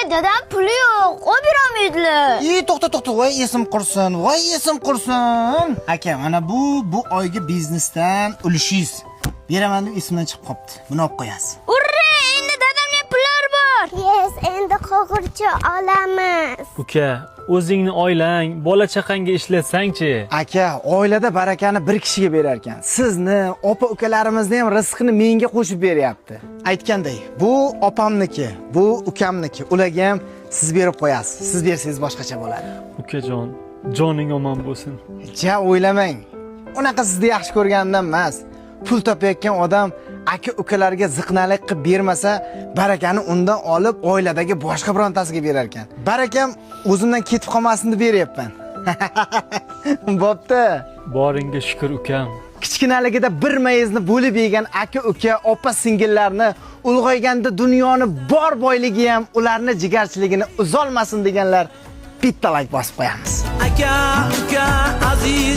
Dadam puli yo'q, olib berolmaydilar. I, to'xta, to'xta, voy esim qursin, voy esim qursin. Aka, mana bu oygi biznesdan ulushingiz. Beraman deb esimdan chiqib qolibdi. Buni olib qo'yasiz. Urra, endi dadamning pullari bor. Yes, endi qo'g'irchoq olamiz. Uka, o'zingni oilang, bola chaqangga ishlatsang-chi. Aka, oilada barakani bir kishiga berar ekan. Sizni, opa ukalarimizni ham rizqini menga qo'shib beryapti. Aytganday, bu opamniki, bu ukamniki. Ularga ham siz berib qo'yasiz. Siz bersangiz boshqacha bo'ladi. Ukajon, joning omon bo'lsin. Ja o'ylamang. Unaqa sizni yaxshi ko'rganimdan emas. Pul topayotgan odam aka ukalarga ziqnalik qilib bermasa, barakani undan olib oiladagi boshqa birontasiga berar ekan. Barakam o'zimdan ketib qolmasin deb beryapman. Bo'pti. Boringga shukur, ukam. Kichkinaligida bir mayizni bo'lib yegan aka uka, opa singillarni ulg'ayganda dunyoni bor boyligi ham ularni jigarchiligini uzolmasin deganlar bitta like bosib qo'yamiz. Aka uka aziz.